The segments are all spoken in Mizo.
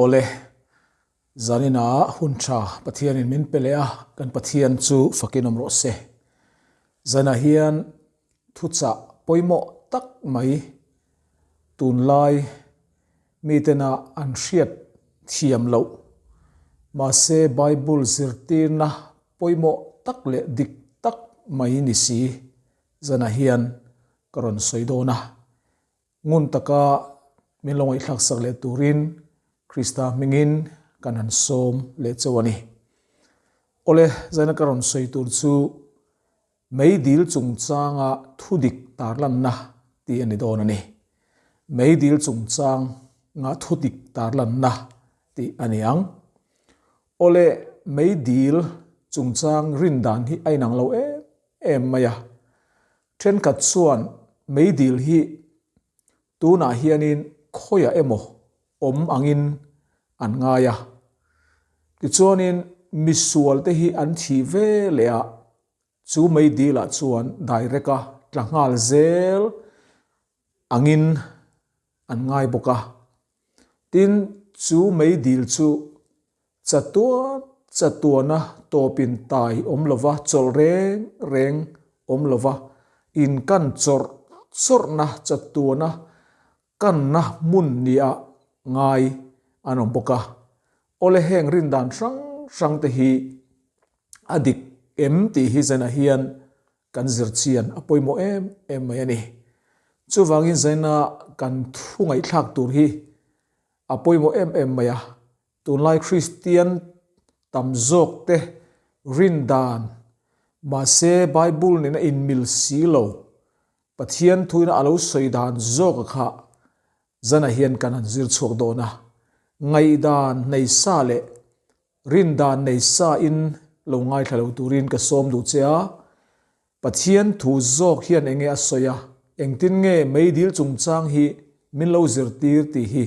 Awle, zaninah hun tha Pathianin min pe leh a, kan Pathian chu fakin awm rawh se. Zanah hian thuchah pawimawh tak mai tunlai mitena an hriat thiam loh, mahse Bible zirtirna pawimawh tak leh dik tak mai ni si zanah hian ka rawn sawi dawn a. Ngun taka min lo ngaihthlak sak leh turin Krista hmingin kan han sawm leh chauh a ni. Awle, zaina ka rawn sawi tur chu Meidil chungchanga thudik tarlanna tih a ni dawn a ni. Meidil chungchanga thudik tarlanna tih a ni ang. Awle, meidil chungchang rin dan hi a inang lo em em mai a. Thenkhat chuan meidil hi tunah hianin khawiah emaw awm angin an ngai a. Tichuanin misualte hi an thih ve leh a, chu meidilah chuan direct a tla nghal zel angin an ngai bawk a. Tin, chu meidil chu Chatuan chatuana tawpin tai awm lova, chawlh reng reng awm lova, inkan chawrh chawrhna chatuana kanna hmun nia ngai an awm bawk a. Awle heng rindan hrang hrang te hi a dik em tih hi zanah hian kan zir chian a pawimawh em em mai a ni. Chuvangin zaina kan thu ngaihthlak tur hi a pawimawh em em mai a. Tunlai Kristian tam zawkte rin dan, mahse Bible nena inmil si lo, Pathian thuina a lo sawi dan zawka kha zanah hian kan han zir chhuak dawn a. Ngaihdan nei sa leh rin dan nei sa in lo ngaithla lo turin ka sawm duh che a. Pathian thu zawk hian enge a sawi a, engtin nge meidil chungchang hi min lo zirtir tih hi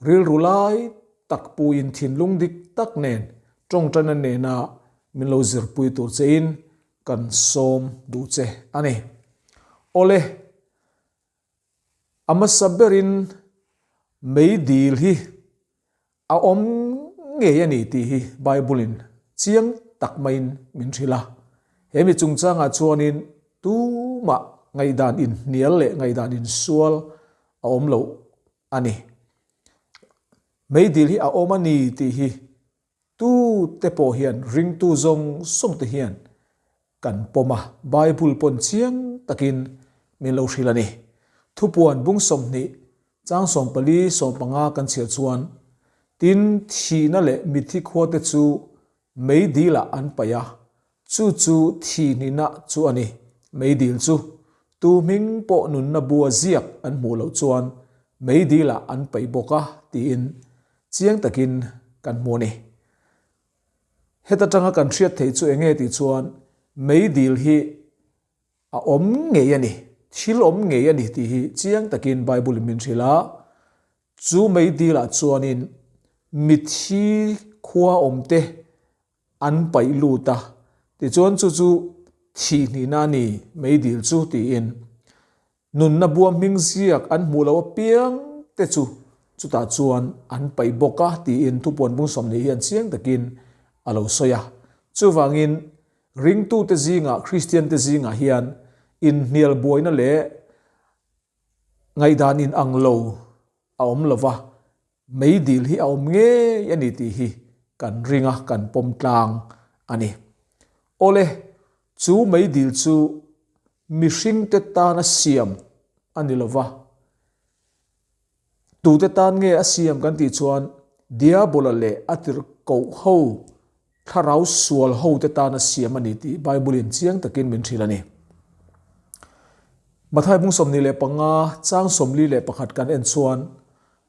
rilru lai tak puin thinlung dik tak nen tawngtaina nena min lo zirpui tur chein kan sawm duh che a ni. Awle, a hmasa berin meidil hi A awm ngei a ni tih hi Bible-in chiang tak maiin min hrilh a. He mi chungchangah chuanin tumah ngaihdan inhnial leh ngaihdan insual a awm lo a ni. Meidil hi a awm a ni tih hi tute pawh hian ringtu zawng zawng te hian kan pawm a, Bible pawn chiang takin min lo hrilh a ni. Thupuan bung 20 chang 14 15 kan chhiar chuan, Tin, thihna leh mitthi khuate chu meidilah an paih a, chu chu thihnihna chu a ni. Meidil chu tu hming pawh nunna bua ziak an hmuh loh chuan meidilah an paih bawk a tiin chiang takin kan hmu a ni. Heta tanga kan hriat theih chu enge tih chuan meidil hi a awm ngei a ni, thil awm ngei a ni tih hi chiang takin Bible in min hrilh a. Chu meidil ah chuanin mithi khua awmte an paih lut a, tichuan chu chu thihhnihna a ni meidil chu tiin Nunna bua hming ziak an hmuh loh apiang te chu chutah chuan an paih bawk a tiin thupuan bung 20 hian chiang takin a lo sawi a. Chuvangin ringtute zingah, Kristiante zingah hian inhnial buaina leh ngaihdan inang lo a awm lo va, meidil hi a awm ngei a ni tih hi kan ring a, kan pawm tlang a ni. Awle, chu meidil chu mihringte tana siam a ni lo va, tute tan nge a siam kan tih chuan Diabola leh a tirhkoh ho Thlarau sual hote tana siam a ni tih Bible-in chiang takin min hrilh a ni. Mathai bung 25 chang 41 kan en chuan,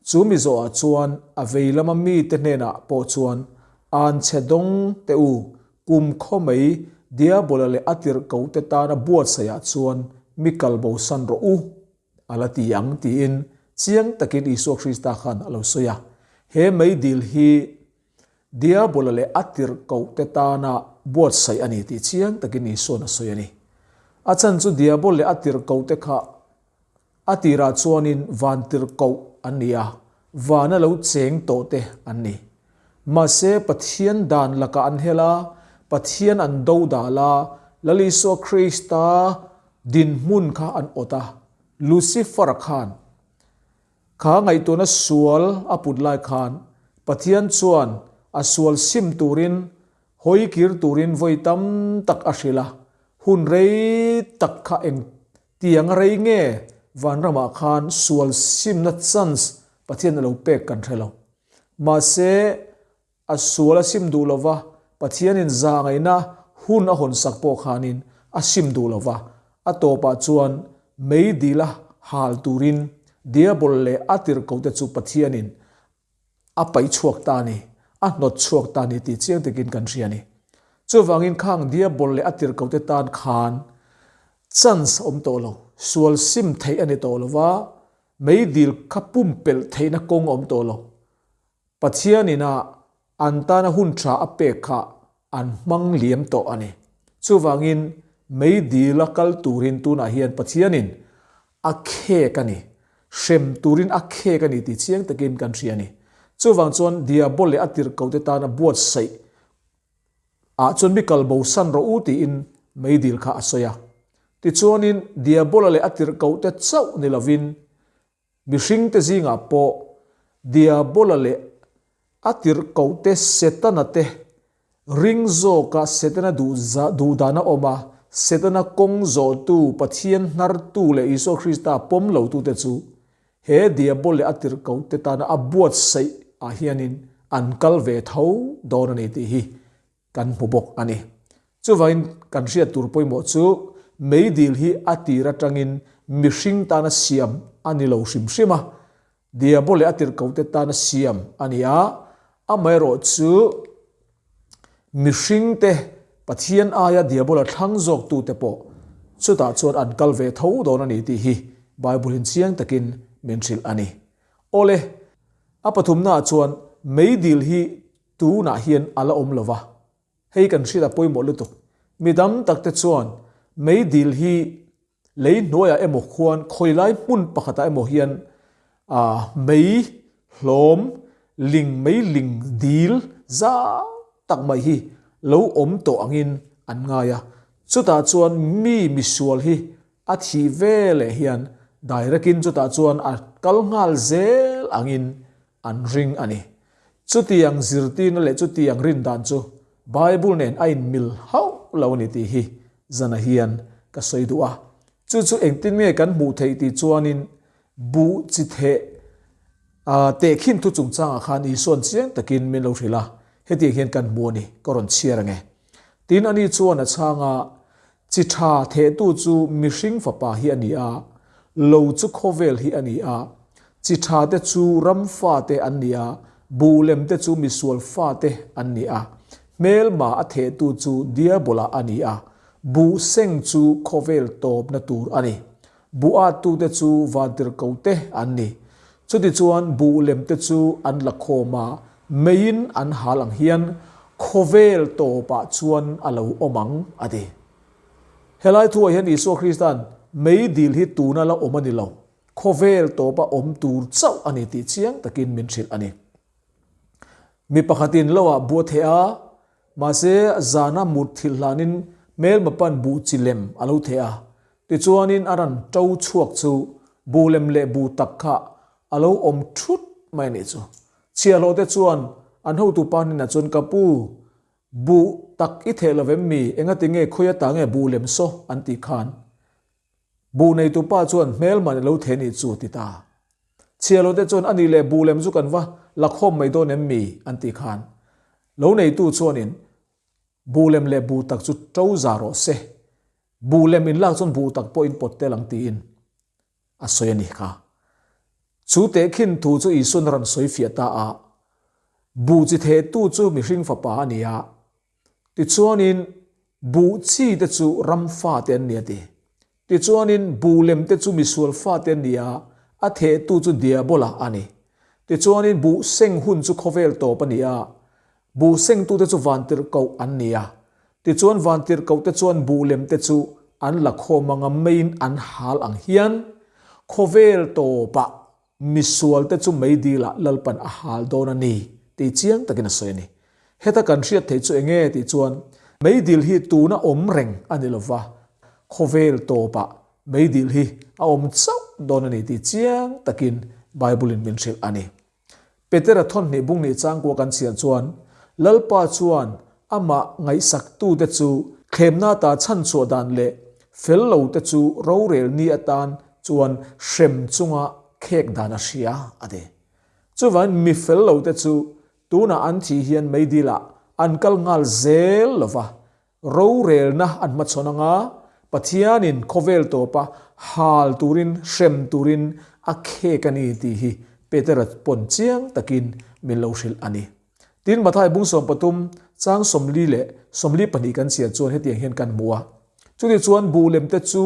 Chu mi zawhah chuan a vei lama mite hnenah pawh chuan, An chhe dawng teh u, kum khaw mai Diabola leh a tirhkohte tana buatsaihah chuan mi kal bosan rawh u, a la ti ang tiin chiang takin Isua Krista khan a lo sawi a. He meidil hi Diabola leh a tirhkohte tana buatsaih a ni tih chiang takin Isua'n a sawi a ni. A chan chu Diabol leh a tirhkohte kha a tirah chuanin van tirhkoh an ni a. vana lo cheng tawh te an ni. Mahse Pathian dan lakah an hel a, Pathian an do dal a, Lal Isua Krista dinhmun kha an awt a, Lucifer-a khan kha ngaihtuahna sual a put lai khan Pathian chuan a sual sim turin hawi kir turin vawi tam tak a hrilh a, hun rei tak kha eng tiang a rei nge vanramah khan sual simna chance Pathian a lo pek kan hre lo. Mahse A sual a sim duh lo va, Pathianin za ngaihna hun a hawnsak pawh khanin a sim duh lo va, a tawpah chuan mei dila hal turin Diabol leh a tirhkohte chu Pathianin a paih chhuak ta a ni, a hnawt chhuak ta a ni tih chiang takin kan hria a ni. Chuvangin khang Diabol leh a tirhkohte tan khan chance a awm tawh lo, sual sim theih a ni tawh lo va, mei dil kha pumpelh theihna kawng a awm tawh lo. Pathian ina an tana hun tha a pek kha an hmang liam tawh a ni. Chuvangin mei dil a kal turin tunah hian Pathianin a khek a ni, hrem turin a khek a ni tih chiang takin kan hria a ni. Chuvang chuan Diabol leh a tirhkohte tana buatsaih ah chuan mi kal bo san rawh u tiin mei dil kha a sawi a. Tichuanin Diabola leh a tirhkohte chauh ni lovin Mihringte zingah pawh Diabola leh a tirhkohte Setana te ring zawka Setana duhdana awm a, Setana kawng zawhtu, Pathian hnartu leh Isua Krista pawm lotute chu he Diabol leh a tirhkohte tana a buatsaih ah hianin an kal ve tho dawn a ni tih hi kan hmu bawk a ni. Chuvangin kan hriat tur pawimawh chu meidil hi a tir atangin mihring tana siam a ni lo hrim hrim a, Diabol leh a tirhkohte tana siam a ni a, amaherawh chu mihringte Pathian aia Diabola thlang zawktute pawh chutah chuan an kal ve tho dawn a ni tih hi Bible-in chiang takin min hrilh a ni. Awle, a pathumnaah chuan meidil hi Tunah hian a la awm lo va, hei kan hriat a pawimawh lutuk. Mi dam takte chuan meidil hi lei hnuaiah emaw khuan khawilai hmun pakhatah emaw hian mei hlawm ling mei ling dil zau tak mai hi lo awm tawh angin an ngai a. Chutah chuan mi misual hi a thih veleh hian direct-in chutah chuan a kal nghal zel angin an ring a ni. Chutiang zirtirna leh chutiang rin dan chu Bible nen a inmil hauh lo a ni tih hi zana hian ka sawi duh a. Chu chu engtin nge kan hmuh theih tih chuanin buh chi theh tehkhin thu chungchangah khan Isua'n chiang takin min lo hrilh a, hetiang hian kan hmu a ni, ka rawn chhiar ang e. Tin, ani chuan a chhang a, Chi tha thehtu chu mihring fapa hi a ni a, lo chu khawvel hi a ni a. Chi tha te chu ram fate an ni a, buh lem te chu misual fate an ni a. Hmelma a thehtu chu Diabola a ni a, buh seng chu khawvel tawpna tur a ni. Buh attute chu vantirhkote an ni. Chutichuan buh lemte chu an la khawm a, meiin an hal ang hian khawvel tawpah chuan a lo awm ang, a ti. Helai thuah hian Isua Krista'n mei dil hi tuna la awm a ni lo, khawvel tawpa awm tur chauh a ni tih chiang takin min hrilh a ni. Mi pakhatin loah buh a theh a, mahse zana mut thilh hlanin hmelma pan buh chi lem a lo theh a. Tichuanin a ran to chhuak chu buh lem leh buh tak kha a lo awm thut mai a nih chu. Chhiahhlawhte chuan an hotupa hnenah chuan, Ka pu, buh tak i theh lo vem mi? Engati nge khawi ata nge buh lem saw? an tih khan. Buh neitupa chuan hmelman i lo theh nih chu ti ta. Chhiahlote chuan a nih leh buh lem chu kan va la khawm mai dawn em mi? an tih khan lo neitu chuanin buh lem leh buh tak chu to za rawh se, buh lem in lak chuan buh tak pawh in pawt tel ang tiin a sawi a ni kha. Chu tehkhin thu chu Isuan a rawn sawi fiah ta a, buh chi thehtu chu mihring fapa a ni a, Tichuanin buh chi te chu ram fate an ni a ti. Tichuanin buh lem te chu misual fate an ni a, a thehtu chu Diabola a ni. Tichuanin buh seng hun chu khawvel tawp a ni a, buh sengtute chu vantirhkoh an ni a. Tichuan vantirhkohte chuan buh lem te chu an la khawm anga meiin an hal ang hian khawvel tawpah. misualte chu meidilah Lalpan a hal dawn a ni tih chiang takin a sawi a ni. Heta kan hriat theih chu enge tih chuan meidil hi tuna awm reng a ni lova, khawvel tawpah meidil hi a awm chauh dawn a ni tih chiang takin Bible-in min hrilh a ni. Petera thawnhnih bung nih changkua kan chhiar chuan Lalpa chuan amah ngaihsaktute chu thlemna ta chhanchhuah dan leh fel lote chu rorel ni atan chuan hrem chunga khek dan a hria a ti. Chuvangin mi fel lote chu Tunah an thih hian meidilah an kal nghal zel lo va, rorelna an hmachhawn anga Pathianin khawvel tawpa hal turin hrem turin a khek a ni tih hi Petera pawn chiang takin min lo hrilh a ni. Tin, Mathai bung 13 chang 40 leh 42 kan chhiar chuan hetiang hian kan hmu a, Chutichuan buh lemte chu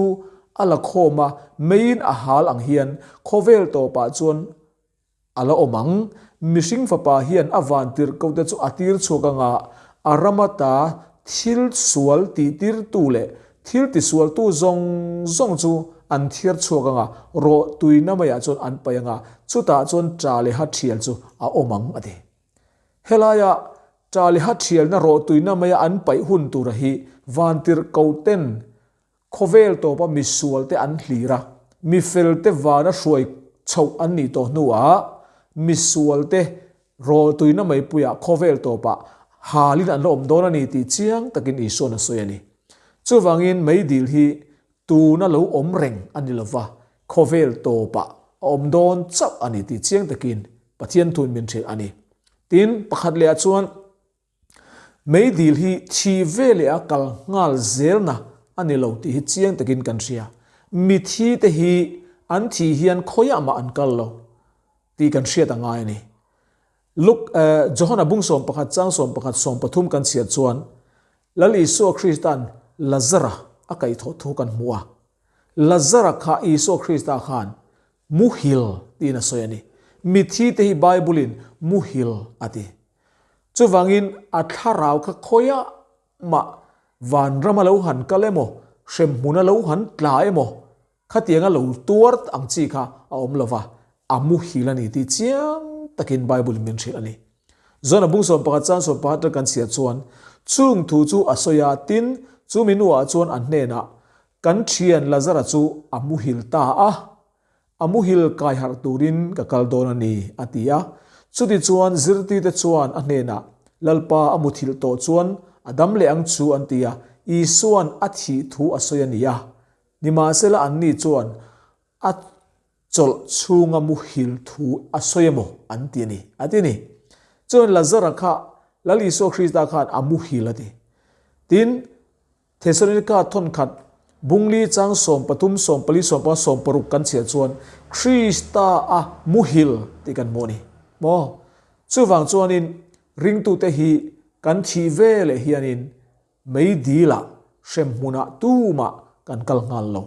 a la khawm a, meiin a hal ang hian khawvel tawpah chuan A la awm ang. Mihring fapa hian a van tirh ko te chu a tir chhuak anga a ram ata thil sual tih tirtu leh thil tisualtu zawng zawng chu an thiar chhuak anga rawh tuina maiah chuan an paih anga chutah chuan ṭa leh ha ṭhial chu a awm ang a ti. Helaia ṭa leh ha ṭhialna rawh tuina maia an paih hun tura hi van tirh ko ten Khawvel tawpa misualte an hlir a, mifelte vana hruai chhoh an nih tawh hnuah misualte rawltuina meipuiah khawvel tawpah halin an la awm dawn a ni tih chiang takin Isua'n a sawi a ni. Chuvangin meidil hi tuna lo awm reng a ni lova, khawvel tawpah a awm dawn chauh a ni tih chiang takin Pathian thuin min hrilh a ni. Tin, pakhat lehah chuan Meidil hi thi veleh a kal nghal zelna a ni lo tih hi chiang takin kan hria. Mithi te hi an thih hian khawiah mah an kal lo tih kan hriat a ngai a ni. Luk, Johana bung 11 chang 11 13 kan chhiar chuan Lal Isua Krista'n Lazara a kaihthawh thu kan hmu a. Lazara kha Isua Krista khan muhil tiin a sawi a ni. Mithi te hi Bible-in muhil a ti. Chuvangin a thlarau kha khawiah mah vanrama lo han kal emaw, hremhmuna lo han tla emaw, khatianga lo tuar ang chi kha a awm lo va, a muhil a ni tih chiang takin Bible-in min hrilh a ni. Zona bung 11 chang 14 atang kan chhiar chuan, Chung thu chu a sawi a, tin, chu mi nuah chuan a hnenah, Kan thian Lazara chu a muhil ta a, A muhil kai harh turin ka kal dawn a ni, a ti a. Chutichuan zirtite chuan a hnenah, Lalpa a muthilh tawh chuan a dam leh ang chu an ti a, Isua'n a thih thu a sawi a ni a. Nimahsela anni chuan a chawlh chhunga muhil thu a sawi emaw an ti a ni, a ti a ni. Chuan Lazara kha Lal Isua Krista khan a muhil a ti. Tin, Thesalonika thawnkhat bungli chang 13, 14, 15, 16 kan chhiah chuan Krista a muhil tih kan hmuh a ni maw? Chuvang chuanin ringtute hi kan thih ve leh hianin meidilah hremhmunah tumah kan kal nghal lo.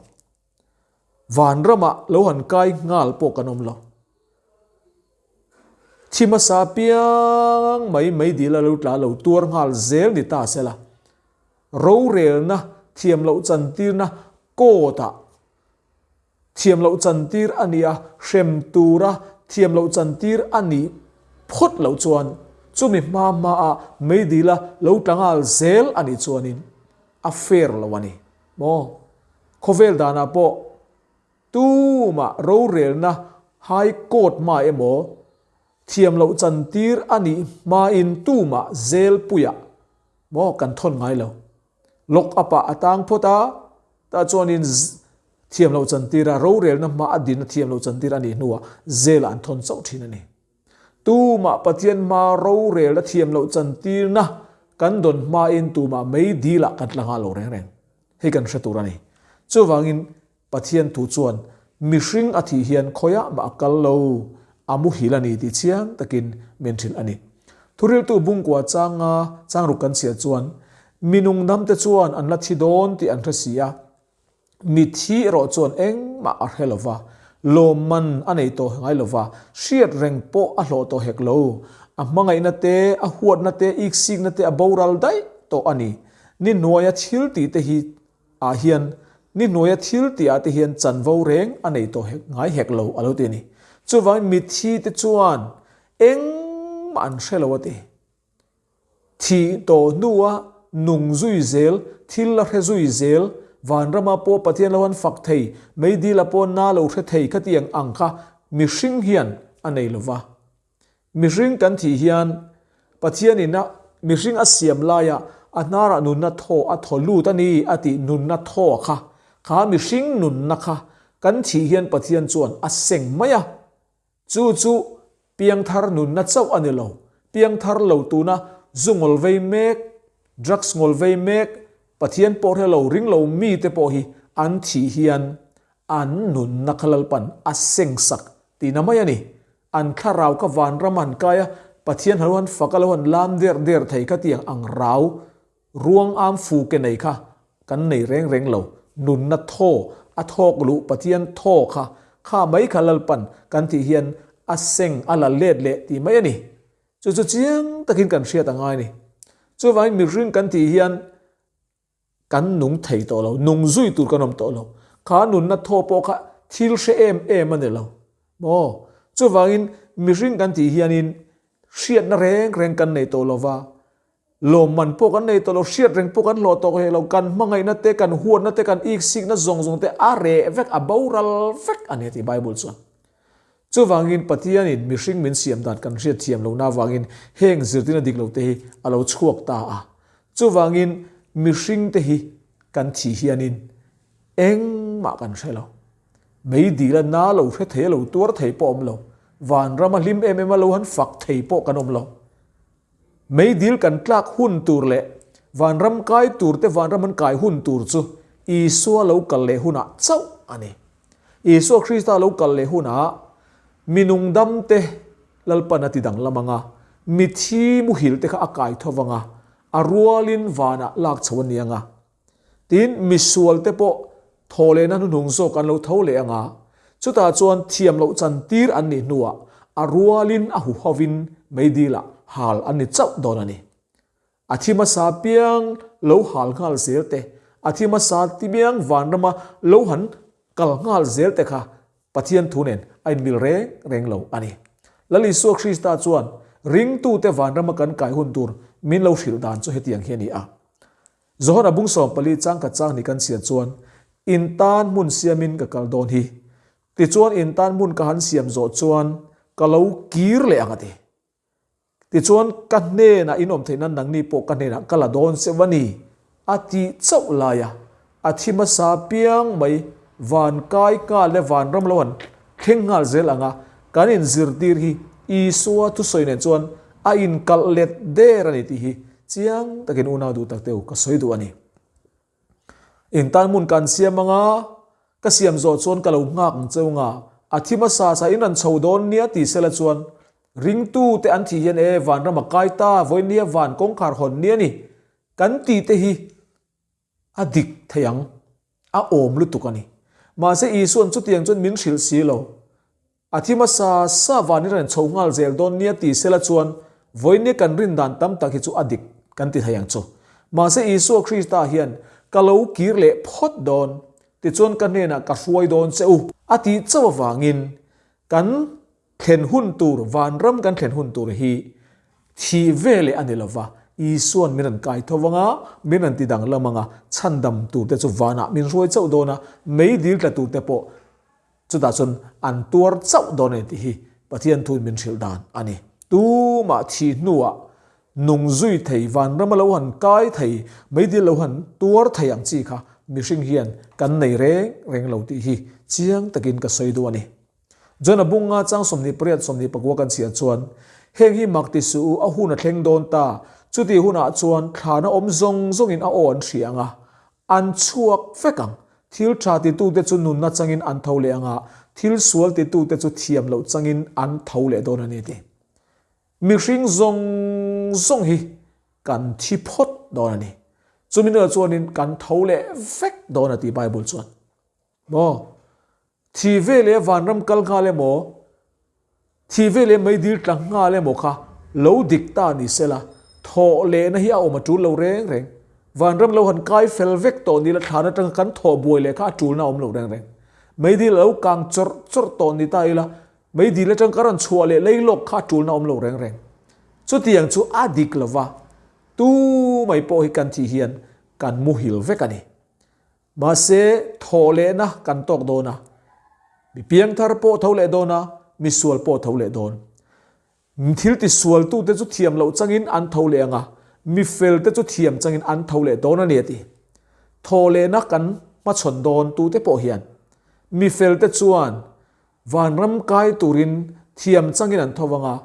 Vanramah lo han kai nghal pawh kan awm lo. Thi hmasa piang mai meidil a lo tla lo tuar nghal zel ni ta sela. Rorelna thiam loh chantirna court-ah thiam loh chantir a nih a, hrem tura thiam loh chantir a nih phawt loh chuan chumi hma hmaa meidila lo tla nghal zel a nih chuanin a fair lo a ni maw? Khawvel danah pawh Tumah rorelna High Court hma emaw, thiam loh chantir a nih hmain tumah zelpuiah maw kan thawn ngai lo. Lock up ah a tang phawt a, tah chuanin thiam loh chantir a, rorelna hma a din a thiam loh chantir a nih hnuah zelah an thawn chauh thin a ni. Tumah Pathian hma rorelna thiam loh chantirna kan dawn hmain tumah meidilah kan tla nghal lo reng reng. Hei kan hre tur a ni. Chuvangin Pathian thu chuan mihring a thih hian khawiah mah a kal lo, a muhil a ni tih chiang takin min hrilh a ni. Thuriltu bungkua changa changruk kan chhiar chuan minung namte chuan an la thi dawn tih an hre si a, mithi erawh chuan engmah a hre lo va, lawmman a nei tawh ngai lo va, hriat reng pawh a hlawh tawh hek lo, a hmangaihna te, a huatna te, iksikna te a boral daih tawh a ni. Ni hnuaia thil tih te hi ah hian ni hnuaia thil tih ah te hian chanvo reng a nei tawh hek ngai hek lo a lo ti a ni. Chuvangin mitthi te chuan engmah an hre lo a ti. Thih tawh hnua nung zui zel, thil la hre zui zel, vanrama pawh Pathian lo han fak thei, meidila pawh na lo hre thei khatiang ang kha mihring hian a nei lo va. Mihring kan thih hian Pathianin a mihring a siam laia a hnarah nunna thaw a thaw lut a ni a tih nunna thaw kha, kha mihring nunna kha kan thih hian Pathian chuan a seng mai a. Chu chu piangthar nunna chauh a ni lo. Piangthar lo tuna zu ngawl vei mek, drugs ngawl vei mek, Pathian pawh hre lo ring lo mite pawh hi an thih hian an nunna kha Lalpan a seng sak tihna mai a ni. An thlarau kha vanram an kai a, Pathian halo han fak a lo han lam der der thei kha tiang ang rau ruang am fu ke nei kha kan nei reng reng lo. Nunna thaw a thawk luh Pathian thaw kha kha mai kha Lalpan kan tih hian a seng a la let leh tih mai a ni. Chu chu chiang takin kan hriat a ngai a ni. Chuvangin mihring kan tih hian Kan nung thei tawh lo, nung zui tur kan awm tawh lo. Kha nunna thaw pawh kha thil hre em em a ni lo maw? Chuvangin mihring kan tih hianin hriatna reng reng kan nei tawh lo va, lawmman pawh kan nei tawh lo, hriat reng pawh kan hlawh tawh hek lo, kan hmangaihna te, kan huatna te, kan iksikna zawng zawng te a reh vek, a boral vek a ni a ti Bible chuan. Chuvangin Pathianin mihring min siam dan kan hriat thiam lohna avangin heng zirtirna dik lote hi a lo chhuak ta a. Chuvangin mihringte hi kan thih hianin engmah kan hre lo. Meidila na lo hre thei a lo tuar thei pawh awm lo. Vanrama hlim em em a lo han fak thei pawh kan awm lo. Meidil kan tlak hun tur leh vanram kai tur te vanram an kai hun tur chu Isua lo kal leh hunah chauh a ni. Isua Krista lo kal leh hunah mi nungdam te Lalpan a ti danglam ang a, mithi muhil te kha a kai tho vang a, a rualin vanah lak chho a ni ang a. Tin, misual te pawh thaw lehna hnuhnung zawk an lo tho leh ang a, chutah chuan thiam loh chan tir an nih hnuah a rualin a huhovin meidilah hal an ni chauh dawn a ni. A thi hmasa piang lo hal nghal zel te, a thi hmasa ti piang vanrama lo han kal nghal zel te kha Pathian thu nen a inmil reng reng lo a ni. Lal Isua Krista chuan ringtute vanrama kan kai hun tur min lo hrilh dan chu hetiang hi a ni a. Johana bung 14 changkhat chang ni kan chhiar chuan, In tan hmun siamin ka kal dawn hi. Tichuan in tan hmun ka han siam zawh chuan ka lo kir leh ang a ti. Tichuan, ka hnenah in awm theih nan nangni pawh ka hnenah ka la dawn cheuh a ni, a tih chauh lai a, a thi hmasa piang mai van kai nghal leh vanram lo han thleng nghal zel ang a, kan inzirtir hi Isua thusawi nen chuan a inkalh let der a ni tih hi chiang takin unau duh tak te u ka sawi duh a ni. Engtan hmun kan siam anga, ka siam zawh chuan ka lo nghak ang cheu nga, a thi hmasa sa in rawn chho dawn nia ti sela chuan ringtu te an thih hian e vanram a kai ta, vawi nia van kawngkhar hawn nia ni kan tih te hi a dik thei ang, a awm lutuk a ni. Mahse Isua'n chutiang chuan min hrilh si lo. A thi hmasa sa van i rawn chho nghal zel dawn nia ti sela chuan vawinia kan rin dan tam tak hi chu a dik kan ti thei ang chu. Mahse Isua Krista hian ka lo kir leh phawt dawn, tichuan ka hnenah ka hruai dawn che u a tih chauh avangin kan thlen hun tur, vanram kan thlen hun tur hi thih ve leh a ni lova, Isua'n min rawn kai tho vang a, min rawn ti danglam ang a, chhandam turte chu vanah min hruai chauh dawn a, meidil tla turte pawh Chutah chuan an tuar chauh dawn a ni tih hi Pathian thuin min hrilh dan a ni. Tumah thih hnuah nung zui thei, vanrama lo han kai thei, meidil lo han tuar thei ang chi kha mihring hian kan nei reng reng lo tih hi chiang takin ka sawi duh a ni. John-a bunga chang 28 29 kan chhiar chuan, Heng hi mak ti suh u, a hun a thleng dawn ta, chutih hunah chuan thlana awm zawng zawngin a aw an hria ang a, An chhuak vek ang. Thil tha titute chu nunna changin an tho leh ang a, thil sual titute chu thiam loh changin an tho leh dawn a ni a ti. Mihring zawng zawng hi kan thi phawt dawn a ni. Chumi hnuah chuanin kan tho leh vek dawn a ti Bible chuan. Maw? Thi ve leh vanram kal nghal emaw, thi ve leh meidil tla nghal emaw kha lo dik ta ni sela, thawh lehna hi a awm a tul lo reng reng. Vanram lo han kai fel vek tawh ni la thlan atanga kan thawh buai leh kha a tulna a awm lo reng reng. Meidil a lo kang chawrh chawrh tawh ni ta ila. Meidil atang ka rawn chhuah leh lei lawk kha a tulna awm lo reng reng. Chutiang chu a dik lo va, tu mai pawh hi kan thih hian kan muhil vek a ni. Mahse, thawh lehna kan tawk dawn a, mi piangthar pawh tho leh dawn a, mi sual pawh tho leh dawn. Thil tisualtute chu thiam loh changin an tho leh ang a, mi felte chu thiam changin an tho leh dawn a ni a ti. Thawh lehna kan hmachhawn dawn tute pawh hian mi felte chuan vanram kai turin thiam changin an tho vang a,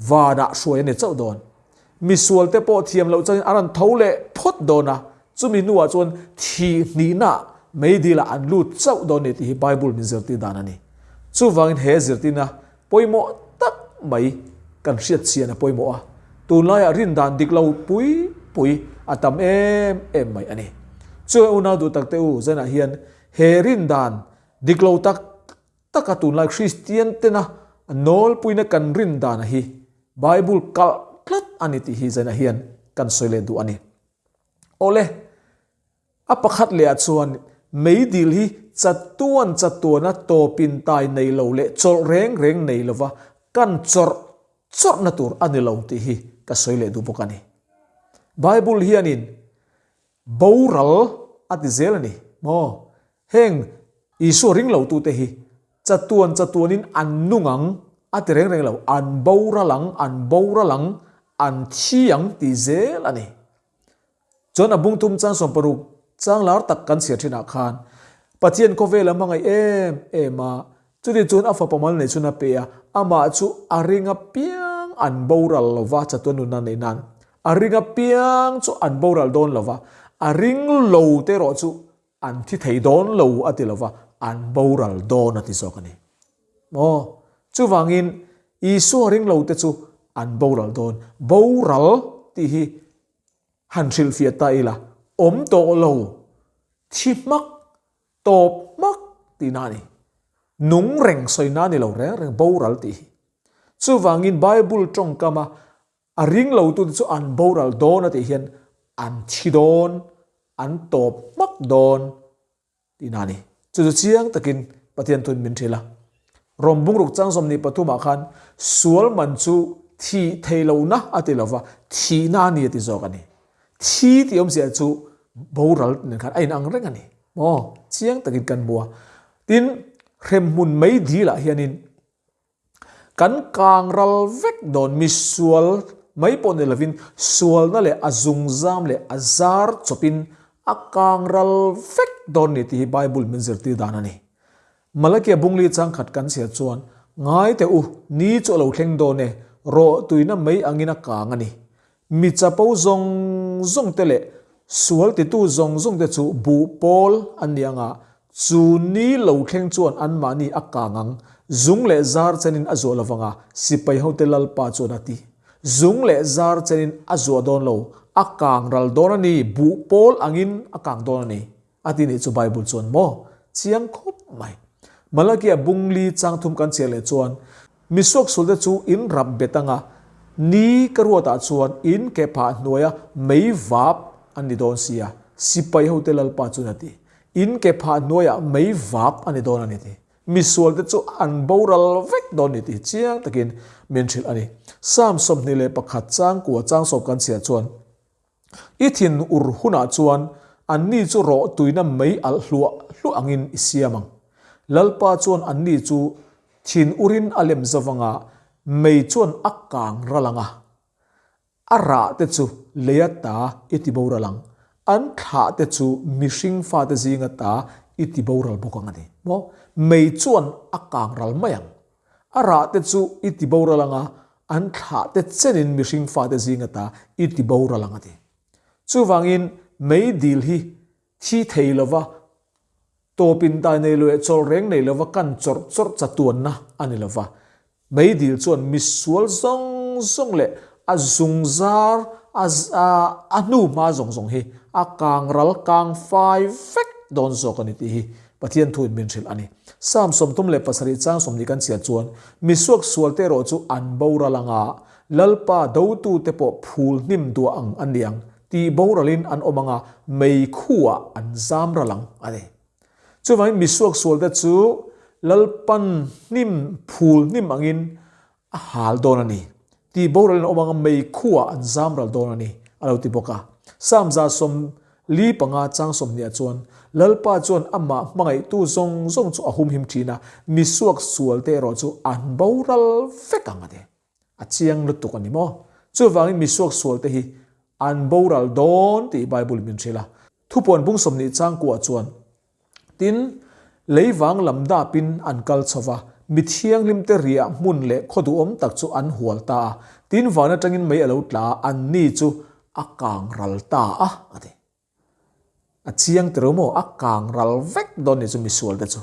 vanah hruai a ni chauh dawn. Mi sualte pawh thiam loh changin an rawn tho leh phawt dawn a, chumi hnuah chuan thih hnihnaah meidilah an lut chauh dawn a ni tih hi Bible min zirtir dan a ni. Chuvangin he zirtirna Pawimawh tak mai kan hriat chian a pawimawh a, tunlaiah rin dan dik lo pui pui a tam em em mai a ni. Chuan unau duh takte u zanah hian he rin dan dik lo tak taka tunlai Kristian tena nawlpuina kan rin dan hi Bible kalh tlat a ni tih hi zanah hian kan sawi leh duh a ni. Awle. A pakhat leh ah chuan meidil hi chatuan chatuana tawpin tai nei lo leh chawlh reng reng nei lova kan chawrh chawrhna tur a ni lo tih hi ka sawi leh duh bawk a ni. Bible hianin boral a ti zel a ni maw? Heng Isua ring lotute hi chatuan chatuanin an nung ang a ti reng reng lo, an boral ang, an boral ang, an thi ang ti zel a ni. Chuan a bungthum chang 60 chang lar tak kan chhiar thinah khan Pathian khawvel a hmangaih em em a, chuti chuan a fapa mal neih chhun a pe a, amah chu a ring apiang an boral lo va, chatuan nunna neih nan a ring apiang chu an boral dawn lo va, a ring lo te erawh chu an thi thei dawn lo a ti lo va, an boral dawn a ti zawk a ni. Maw? Chuvangin Isua ring lo te chu an boral dawn. Boral tih hi Han hrilhfiah ta ila, awm tawh lo, thi hmak, tawp hmak tihna a ni. Nung reng sawina a ni lo reng reng, boral tih hi. Chuvangin Bible tawngkama a ring lotute chu an boral dawn a tih hian an thi dawn, an tawp hmak dawn Tihna a ni. Chu chu chiang takin Pathian thuin min hrilh a. Rom bungruk chang 23 ah khan sual man chu thih thei lohna a ti lova, thihna a ni a ti zawk a ni. Thi tih awmzia chu boral nen khan a inang reng a ni. Maw? Chiang takin kan hmu a. Tin, hremhmun mei dilah hianin Kan kang ral vek dawn mi sual mai pawh ni lovin sualna leh a zungzam leh a zar chawpin a kang ral vek dawn ni tih hi Bible min zirtir dan a ni. Malakia bungli changkhat kan chhiar chuan, Ngai teh u, ni chu a lo thleng dawn e, rawh tuina mai angin a kang a ni. Mi chapo zawng zawng te leh sual titu zawng zawng te chu buh pawl an ni anga, chu ni lo thleng chuan anmahni a kang ang, zung leh zar chenin a zuah lovang a, sipai hote Lalpa chuan a ti. Zung leh zar chenin a zuah dawn lo, a kang ral dawn a ni, buh pawl angin a kang dawn a ni. A ti nih chu Bible chuan maw? Chiang khawp mai. Malakia bungli chang thum kan chhiar leh chuan, Mi suaksulte chu in rap bet anga, ni ka ruatah chuan in ke phah hnuaia mei vap an ni dawn sia, sipai hote Lalpa chuan a ti. In ke phah hnuaiah mei vap a ni dawn a ni ti. Misualte chu an boral vek dawn ni tih chiang takin min hrilh a ni. Psalm 21 chang kua chang sawp kan chhiar chuan, I thin ur hunah chuan anni chu rawh tuina mei alh hluah hluah angin i siam ang. Lalpa chuan anni chu thin urin a lem zavanga mei chuan a kang ral ang a, a rah te chu lei ata i ti boral ang, an thlah te chu mihring fate zing ata i ti boral bawk ang a ni. Maw? Mei chuan a kang ral mai ang. A rah te chu i ti boral ang a, an thlah te chenin mihring fate zing ata i ti boral ang a ti. Chuvangin mei dil hi thi thei lova, tawpin dai nei lo leh chawlh reng nei lova kan chawrh chawrh chatuanna a ni lova. Mei dil chuan misual zawng zawng leh a zungzar a a hnu hma zawng zawng hi a kang ral kang fai vek dawn zawk a ni tih hi Pathian thuin min hrilh a ni. Psalm 37 chang 20 kan chhiar chuan, Mi suaksualte erawh chu an boral anga, Lalpa dotute pawh phul hnim duah ang an ni ang, tih boralin an awm anga, mei khuah an zam ral ang, a ni. Chuvangin mi suaksualte chu Lalpan hnim phul hnim angin a hal dawn a ni. Tih boralin a awm anga meikhuah an zam ral dawn a ni, a lo ti bawk a. Psalm 145 chang 20 chuan, Lalpa chuan amah hmangaihtu zawng zawng chu a humhim thin a, misuak sualte erawh chu an boral vek ang a ti. A chiang lutuk a ni maw? Chuvangin misuak sualte hi an boral dawn tih Bible min hrilh a. Thupuan bung 20 chang kuah chuan, Tin, leivang lam dapin an kal chho va, mi thianghlimte riah hmun leh khaw duhawm tak chu an hual ta a. Tin, van atangin mei a lo tla a, anni chu a kang ral ta a, a ti. A chiang tiro maw? A kang ral vek dawn ni chu misualte chu.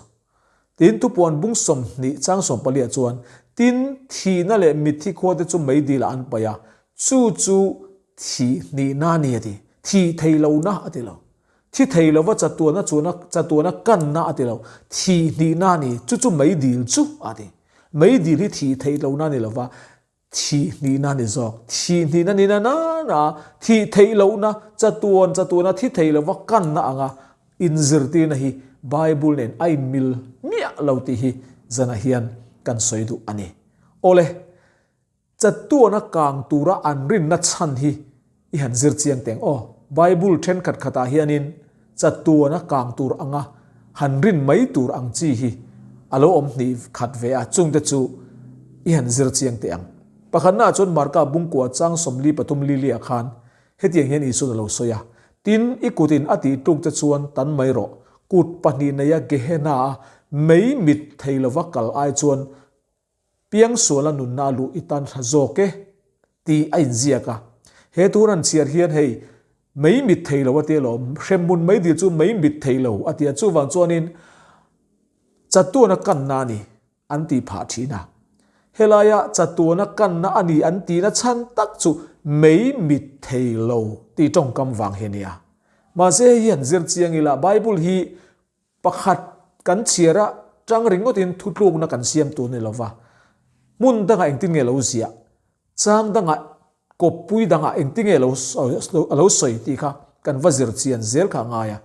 Tin, thupuan bung 20 chang 14 ah chuan, Tin, thihna leh mitthi khuate chu meidilah an paih a, chu chu thih hnihna a ni, a ti. Thih thei lohna a ti lo. Thi thei lova chatuana chuana chatuana kanna a ti lo. Thih hnihna a ni, chu chu meidil chu a ti. Meidil hi thih theih lohna a ni lova, thih hnihna a ni zawk. Thih hnihna ni na nana thih theih lohna, chatuan chatuana thi thei lova kanna anga inzirtirna hi Bible nen a inmil miah lo tih hi zanah hian kan sawi duh a ni. Awle. Chatuana kang tura an rinna chhan hi i han zir chiang teng aw. Bible thenkhat khatah hianin chatuana kang tur anga han rin mai tur ang chi hi a lo awm hnih khat ve a, chungte chu i han zir chiang teh ang. Pakhatnaah chuan Marka bungkua chang 43 liliah khan hetiang hian Isuan a lo sawi a, Tin, i kutin a tih tluk che chuan tan mai rawh, kut pahnih neia Gehenna-a mei mit thei lova kal ai chuan Piangsuala nunna a luh i tan hla zawk e tih a inziak a. He tur an chhiar hian hei mei mit thei lo a ti alawm, hremhmun mei dil chu mei mit thei lo a ti a, chuvang chuanin chatuana kanna a ni an tih phah thin a. Helaia chatuana kanna a ni an tihna chhan tak chu mei mit thei lo tih tawngkam vang hi a nia. Mahse hei hi han zir chiang ila Bible hi Pakhat kan chhiar a tang ringawtin thutlukna kan siam tur ni lova, hmun dangah engtin nge lo ziah, chang dangah kawppui dangah engtin nge lo a lo sawi tih kha kan va zir chian zel kha a ngai a.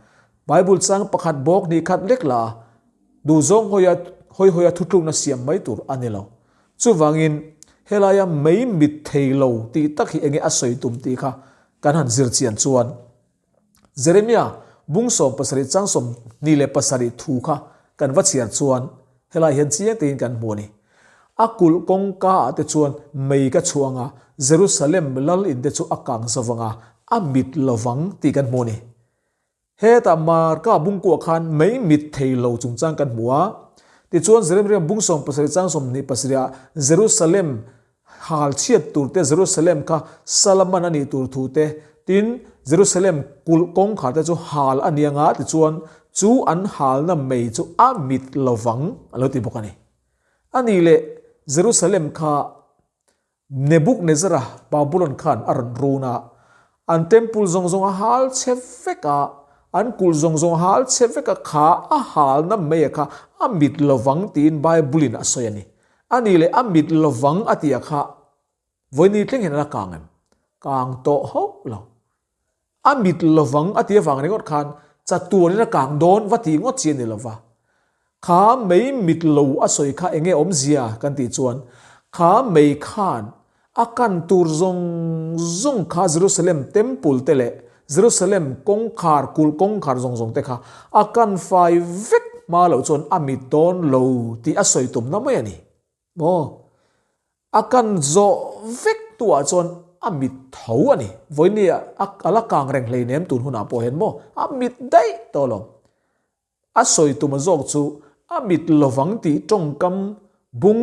Bible chang pakhat bawk hnih khat lek la a, duhzawng hawia hawi hawia thutlukna siam mai tur a ni lo. Chuvangin helaia mei mit thei lo tih tak hi enge a sawi tum tih kha kan han zir chian chuan, Jeremia bung 17 chang 27 thu kha kan va chhiar chuan helai hian chiang takin kan hmu a ni. A kulh kawngka ah te chuan mei ka chhuang a, Jerusalem lal in te chu a kang zo vang a, a mit lo vang tih kan hmu a ni. Hetah Marka bungkuah khan mei mit thei lo chungchang kan hmu a, tichuan Jeremia bung 17 chang 27 ah Jerusalem Hal chhiat tur te, Jerusalem kha Salaman a nih tur thu te, tin, Jerusalem kulh kawngkhar te chu hal a ni anga tichuan chu an halna mei chu a mit lovang a lo ti bawk a ni. A nih leh Jerusalem kha Nebuchadnezzar-a Babulon khan a rawn run a, an temple zawng zawng a hal chhe vek a, an kulh zawng zawng a hal chhe vek a, kha a halna mei a kha a mit lovang tiin Bible-in a sawi a ni. A nih leh a mit lovang a tih a kha vawiini thleng hian a la kang em? Kang tawh hauh lo. A mit lovang a tih avang ringawt khan chatuanin a kang dawn va tih ngawt chi a ni lova. Kha mei mit lo a sawi kha enge awmzia kan tih chuan kha mei khan a kan tur zawng zawng kha Jerusalem temple te leh Jerusalem kawngkhar kulh kawngkhar zawng zawng te kha a kan fai vek hma loh chuan a mit dawn lo tih a sawi tumna mai a ni maw? A kan zawh vek tuah chuan a mit tho a ni. Vawiini a la kang reng hleinem tun hunah pawh hian maw a mit daih tawh lo. A sawi tuma zawk chu a mit lovang tih tawngkam bung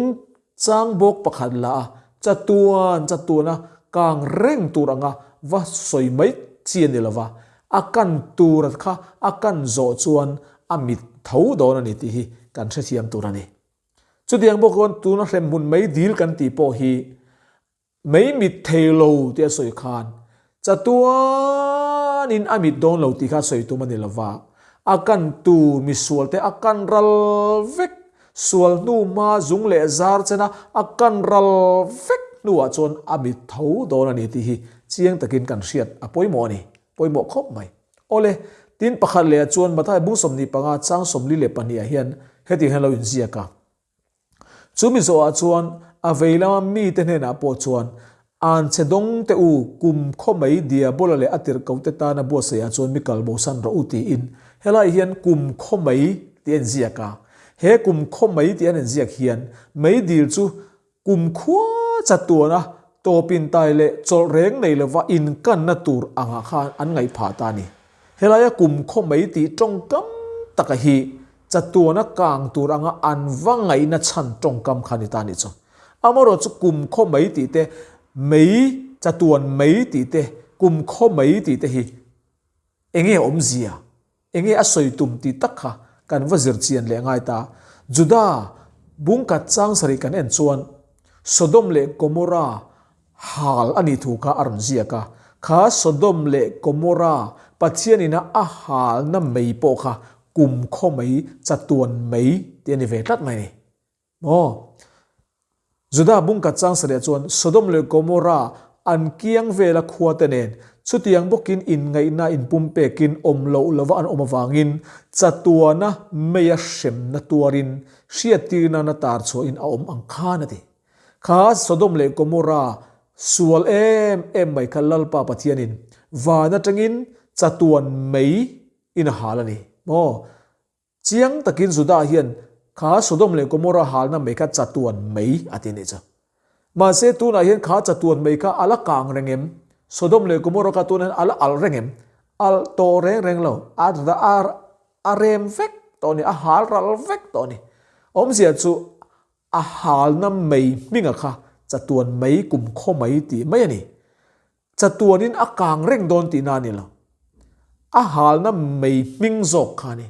chang bawk pakhat la a, chatuan chatuana kang reng tur anga va sawi mai chi a ni lova, a kan tur kha a kan zawh chuan a mit tho dawn a ni tih hi kan hrethiam tur a ni. Chutiang bawk chuan tuna hremhmun mei dil kan tih pawh hi Mei mit thei lo tih a sawi khan chatuanin a mit dawn lo tih kha sawi tum a ni lova, a kan tur misual te a kan ral vek, sual hnu hma zung leh zar chena a kan ral vek hnuah chuan a mit tho dawn a ni tih hi chiang takin kan hriat a pawimawh a ni, pawimawh khawp mai. Awle, tin pakhat lehah chuan Mathai bung 25 chang 42 ah hian. Hetiang hian a lo inziak a. Chu mi zawhah chuan a vei lama mite hnenah pawh chuan, Anchhe dawng teh u, kum khaw mai Diabola leh a tirhkohte tana buatsaihah chuan mi kal bosan rawh u tiin. Helaiah hian kum khaw mai tih a inziak a. He kum khaw mai tih an inziak hian meidil chu kum khua chatuana tawpintai leh chawlh reng nei lova inkanna tur angah khan an ngaih phah ta a ni. Helaia kum khaw mai tih tawngkam taka hi chatuana kang tur anga an va ngaihna chhan tawngkam kha ni ta nih chu. Amaherawh chu kum khaw mai tih te, mei chatuan mai tih te, kum khaw mai tih te hi enge awmzia, enge a sawi tum tih tak kha kan va zir chian leh ngai ta. Juda bungkhat chang sarih kan en chuan Sodom leh Gomorra hal a nih thu kha a rawn ziak a. Kha Sodom leh Gomorra Pathian ina a halna mei pawh kha kum khaw mei, chatuan mei tih a ni ve tlat mai a ni. Maw? Juda bungkhat chang sarih chuan Sodom leh Gomorra an kiang vela khuate nen chutiang bawkin inngaihna inpumpekin awm loh lova an awm avangin chatuana meia hremna tuarin hriattir nana tar chhuahin a awm ang khan a ti. Kha Sodom leh Gomorra sual em em mai kha Lalpa Pathianin van atangin chatuan mei in a hal a ni maw? Chiang takin Judah hian kha Sodom leh Gomorra halna mei kha chatuan mei a ti nih chu. Mahse tunah hian kha chatuan mei kha a la kang reng em? Sodom leh Gomorra kha tunah hian a la alh reng em? Alh tawh reng reng lo. A a rem vek tawh a ni, a hal ral vek tawh a ni. Awmzia chu a halna mei hminga kha chatuan mei kum khaw mai tih mai a ni. Chatuanin a kang reng dawn tihna a ni lo. A halna mei hming zawk kha a ni.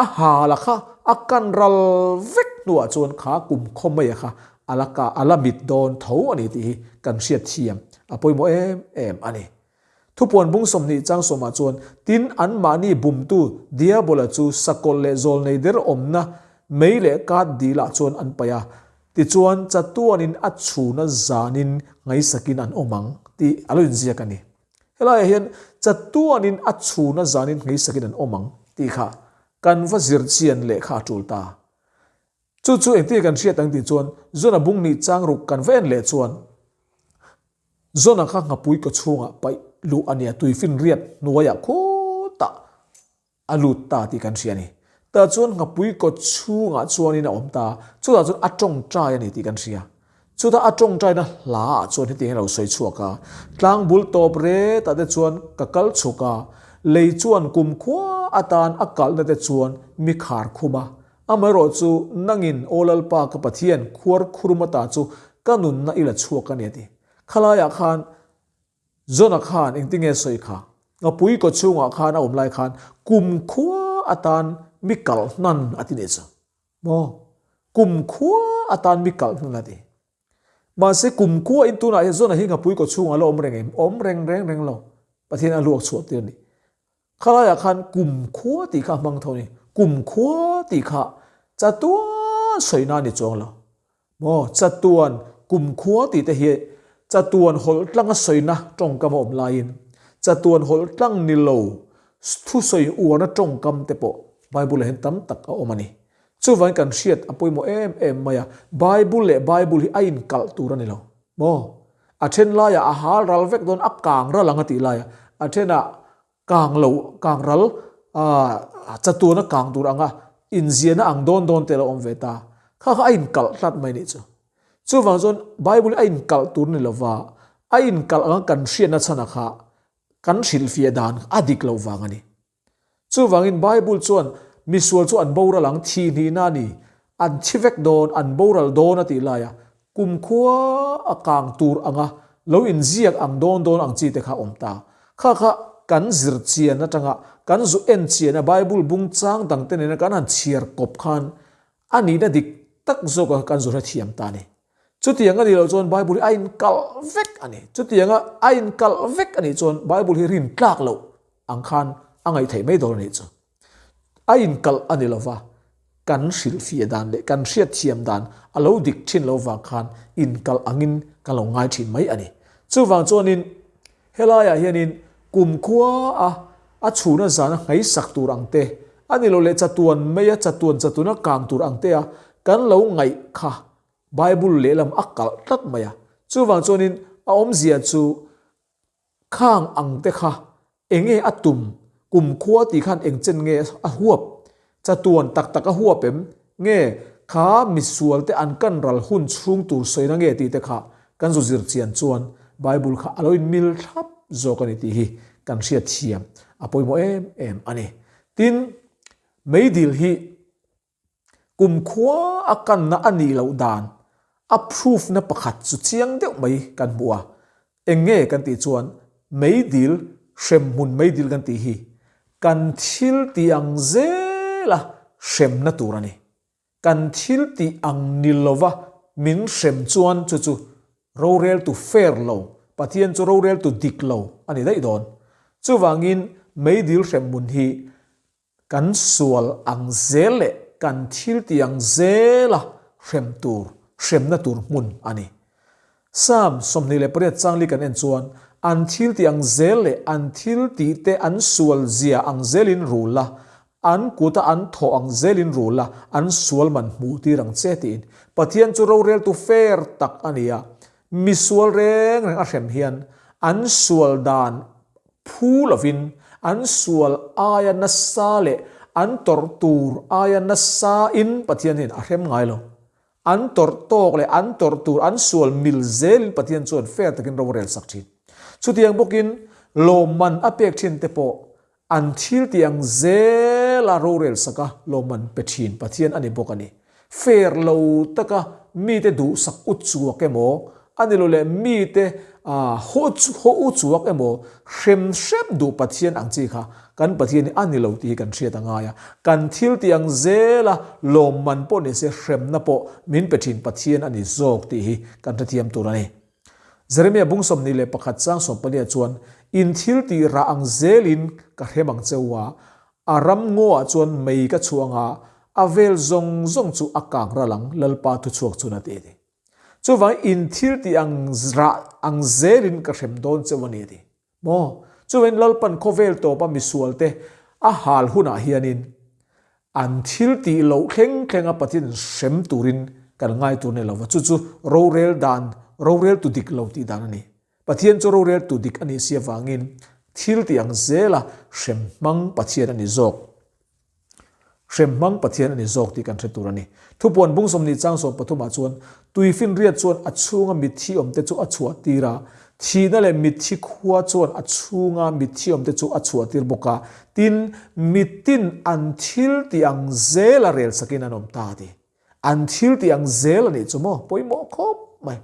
A hala kha a kan ral vek hnuah chuan kha kum khaw maia kha a la ka a la mit dawn tho a ni tih hi kan hriat thiam a pawimawh em em a ni. Thupuan bung 20 chang sawmah chuan, Tin, anmahni bumtu Diabola chu sakawlh leh zawlnei der awmna mei leh kat dilah chuan an paih a, tichuan chatuanin a chhuna zanin ngaihsakin an awm ang, tih a lo inziak a ni. Helaiah hian chatuanin a chhuna zanin ngaihsakin an awm ang tih kha kan va zir chian leh kha a tul ta. Chu chu engtin kan hriat ang tih chuan Zona bung nih chang ruk kan va en leh chuan Zona kha nghapui kaw chhungah paih luh a nia, tuifinriat hnuaiah khutah a lut ta tih kan hria a ni. Tah chuan nghapui kaw chhungah chuanin a awm ta, chutah chuan a tawngtai a ni tih kan hria. Chutah a tawngtaina hlaah chuan hetiang hian a lo sawi chhuak a, Tlangbul tawp retah te chuan ka kal chhuk a, lei chuan kumkhua atan a kalhna te chuan mi khar khum a, Amaherawh chu nangin Aw Lalpa ka Pathian khuar khuruma ta chu ka nunna i la chhuak a ni a ti. Khalaiah khan Jona khan engtinge sawi kha? Ngapui kaw chhungah khan a awm lai khan kumkhua atan mi kalh hnan a ti nih chu. Maw? Kumkhua atan mi kalh hnan a ti. Mahse kumkhua in tunah hian Jona hi ngapui kaw chhungah a la awm reng em? Awm reng reng reng lo. Pathian a luak chhuah tir a ni. Khalaiah khan kumkhua tih kha a hmang tho a ni. Kumkhua tih kha chatuan sawina a ni chuang lo. Maw? Chatuan kumkhua tih te hi chatuan hawlh tlanga sawina tawngkam a awm laiin chatuan hawlh tlang ni lo thusawi uarna tawngkam te pawh Bible-ah hian tam tak a awm a ni. Chuvangin kan hriat a pawimawh em em mai a, Bible leh Bible hi a inkalh tur a ni lo. Maw? A then laiah a hal ral vek dawn, a kang ral ang a tih laiah a thenah kang lo, kang ral, aah chatuana kang tur anga inziahna ang dawn dawn te a lo awm ve ta. Kha kha a inkalh tlat mai nih chu. Chuvang chuan Bible hi a inkalh tur ni lova, a inkalh anga kan hriatna chhanah kha kan hrilhfiah dan a dik loh vang a ni. Chuvangin Bible chuan misual chu an boral ang, thi hnihna a ni, an thi vek dawn, an boral dawn a tih laia kumkhua a kang tur anga lo inziak ang dawn dawn ang chi te kha a awm ta. Kha kha kan zir chian atanga kan zu en chian a Bible bung chang dang te nena kan han chhiar kawp khan a nihna dik tak zawka kan zu hrethiam ta a ni. Chutiang a nih loh chuan Bible hi a inkalh vek a ni. Chutianga a inkalh vek a nih chuan Bible hi rintlak loh ang khan a ngaih theih mai dawn a nih chu. A inkalh a ni lova, kan hrilhfiah dan leh kan hriatthiam dan a lo dik thin lo vang khan inkalh angin kan lo ngai thin mai a ni. Chuvang chuanin helaiah hianin kumkhua a a chhuna zana hngaisak tur ang te, A ni lo leh chatuan mai a chatuan chatuan a kang tur ang te a kan lo ngaih kha Bible lehlam a kalh tlat mai a. Chuvang chuanin a awmzia chu khang ang te kha enge a tum kumkhua tih khan eng chen nge a huap chatuan tak tak a huap em nge kha misual te an kan ral hun chhung tur sawina nge tih te kha kan zu zir chian chuan Bible kha a lo in mil thlap zawk a ni tih hi kan hriat thiam a pawimawh em em a ni. Tin, meidil hi kumkhua a kanna a nih loh dan a proof na pakhat chu chiang deuh mai kan hmu a, eng nge kan tih chuan meidil hremhmun meidil kan tih hi kan thil tih ang zela hremna tur a ni. Kan thil tih ang ni lova min hrem chuan chu chu roreltu fair lo, Pathian chu roreltu dik lo a ni daih dawn. Chuvangin meidil hremhmun hi Kan sual ang zel leh kan thil ti ang zela hrem tur, hremna tur hmun a ni. Psalm 28 changli kan en chuan, An thil ti ang zel leh an thil tih te an sual zia ang zelin rul la, an kuta an thawh ang zelin rul la, an sual man hmuh tir ang che tiin. Pathian chu roreltu fair tak a ni a, mi sual reng reng a hrem hian an sual dan Phu lovin an sual aia nasa leh an tawrh tur aia nasa in Pathian hian a hrem ngai lo. An tawrh tawk leh an tawrh tur an sual mil zelin Pathian chuan fair takin ro a rel sak thin. Chutiang bawkin lawmman a pek thin te pawh an thil tih ang zela rorel saka lawmman pe thin Pathian a ni bawk a ni. Fair lo taka mite duhsak u chuak emaw, a ni lo leh mite haw u chuak emaw, hrem hrep duh Pathian ang chi kha kan Pathian hi a ni lo tih hi kan hriat a ngai a. Kan thil tih ang zela lawmman pawh ni se hremna pawh min pe thin Pathian a ni zawk tih hi kan hrethiam tur a ni. Jeremia bung 21 chang sawmpalia chuan, In thil tih rah ang zelin ka hrem ang che u a, A ram ngaw ah chuan mei ka chhuang a, a vel zawng zawng chu a kang ral ang, Lalpa thuchhuak chuan a ti a ni. Chuvang in thil tih ang rah ang zelin ka hrem dawn cheu a ni a ti. Maw? Chuvangin Lalpan khawvel tawpa misual te a hal hunah hianin an thil tih loh thleng thlenga Pathian hrem turin kan ngai tur ni lova, chu chu rorel dan, roreltu dik lo tih dan a ni. Pathian chu roreltu dik a nih si avangin thil tih ang zela hrem hmang Pathian a ni zawk. Hrem hmang Pathian a ni zawk tih kan hre tur a ni. Thupuan bung 20 chang 13 ah chuan tuifinriat chuan a chhunga mitthi awmte chu a chhuah tir a, thihna leh mitthi khua chuan a chhunga mitthi awmte chu a chhuah tir bawk a, tin, mitin an thil tih ang zela rel sakin an awm ta a ti. An thil tih ang zel a nih chu maw? Pawimawh khawp mai.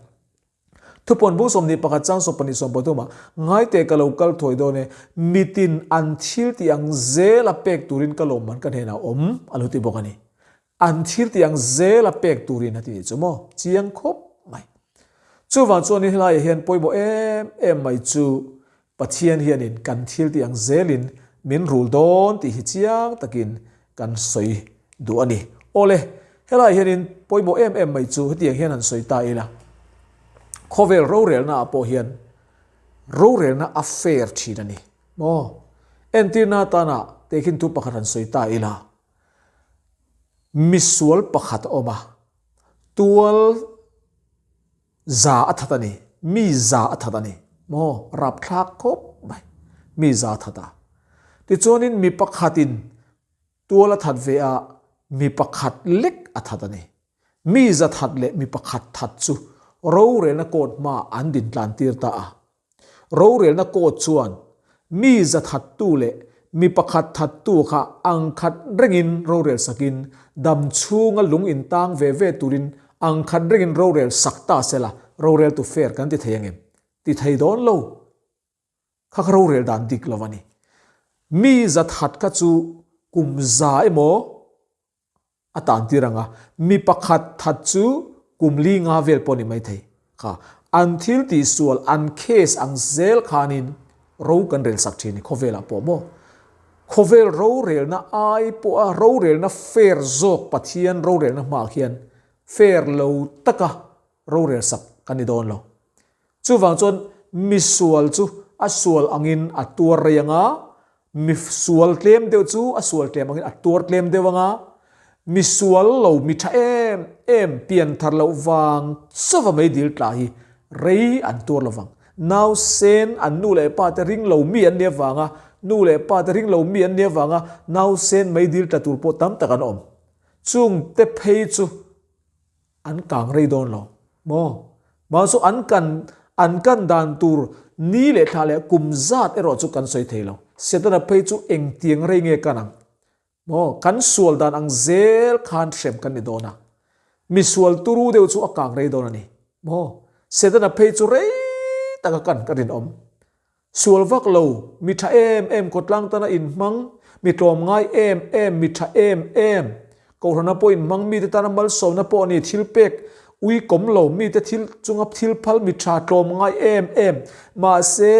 Thupawn bung 21 chang 12 13 ah, Ngaite ka lo kal thawi dawn e, mitin an thil tih ang zel a pek turin ka lawmman ka hnenah awm, a lo ti bawk a ni. An thil tih ang zel a pek turin a ti nih chu maw? Chiang khawp mai. Chuvang chuan helaiah hian pawimawh em em mai chu Pathian hianin kan thil tih ang zelin min rul dawn tih hi chiang takin kan sawi duh a ni. Awle, helaiah hianin pawimawh em em mai chu hetiang hian han sawi ta ila, khawvel rorelna ah pawh hian rorelna a fair thin a ni maw? Entirna atana tehkhin thu pakhat han sawi ta ila, misual pakhat a awm a, tual Za a that a ni. Mi za a that a ni. Maw? Rapthlak khawp mai. Mi za a that a. Tichuanin mi pakhatin tual a that ve a, mi pakhat lek a that a ni. Mi za that leh mi pakhat that chu rorelna court hmaah an din tlan tir ta a. Rorelna court chuan mi za thattu leh mi pakhat thattu kha ang khat rengin rorel sakin dam chhunga lung intang ve ve turin ang khat rengin rorel sak ta sela roreltu fair kan ti thei angem? Ti thei dawn lo. Kha kha rorel dan dik lo a ni. Mi za that kha chu kum za emaw A tan tir ang a, mi pakhat that chu kum li nga vel pawh ni mai thei kha. An thil tih sual, an case ang zel khanin ro kan rel sak thin ni khawvelah pawh maw? Khawvel rorelna ai pawha rorelna fair zawk Pathian rorelna hmaah khian fair lo taka rorel sak kan ni dawn lo. Chuvang chuan misual chu a sual angin a tuar rei ang a, Mi sual tlem deuh chu a sual tlem angin a tuar tlem deuh anga, mi sual lo mi tha em em pian thar loh vang chauva meidil tla hi rei an tuar lo vang. Nausen an nu leh pa te ring lo mi an nih avanga nu leh pa te ring lo mi an nih avanga nausen meidil tla tur pawh tam tak an awm. Chung te phei chu An kang rei dawn lo maw? Mahse an kan an kan dan tur ni leh thla leh kum zat erawh chu kan sawi thei lo. Setana phei chu engtiang rei nge kan ang maw? Kan sual dan ang zel khan hrem kan ni dawn a. Mi sual turu deuh chu a kang rei dawn a ni maw? Setana phei chu rei taka kan ka rinawm. Sual vak lo, mi tha em em khawtlang tana inhmang, mi tlawmngai em em, mi tha em em, Kohhrana pawh inhmang mite tana malsawmna pawh a ni, thil pek ui kawm lo, mite thil chunga thil phal mi tha tlawmngai em em. Mahse,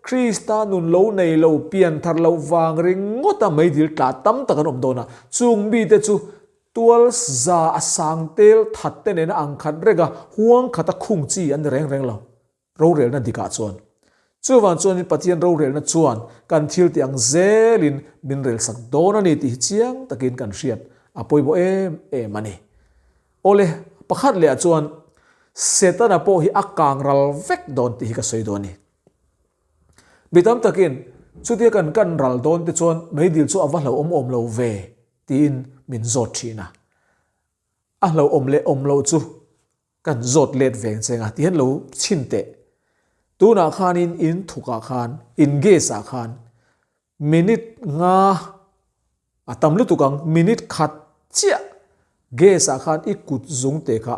Krista nun lo nei lo, pian thar loh vang ringawta meidil tla tam tak an awm dawn a, chung mite chu tual za a sang tel that te nena ang khat reng a, huang khata khung chi an ni reng reng lo. Rorelna dikah chuan. Chuvang chuanin Pathian rorelna chuan kan thil tih ang zelin min relsak dawn a ni tih hi chiang takin kan hriat a pawimawh em em a ni. Awle, pakhat lehah chuan Setana pawh hi a kang ral vek dawn tih hi ka sawi dawn a ni. Mi tam takin chutia kan kan ral dawn te chuan meidil chu a va hlauhawm awm lo ve tiin min zawt thin a. A hlauhawm leh awm loh chu Kan zawt let veng cheng a, tihian lo chhin teh. Tunah khanin in thukah khan, in gas ah khan minute nga a tam lutuk ang, minute khat chiah gas ah khan i kut zung te kha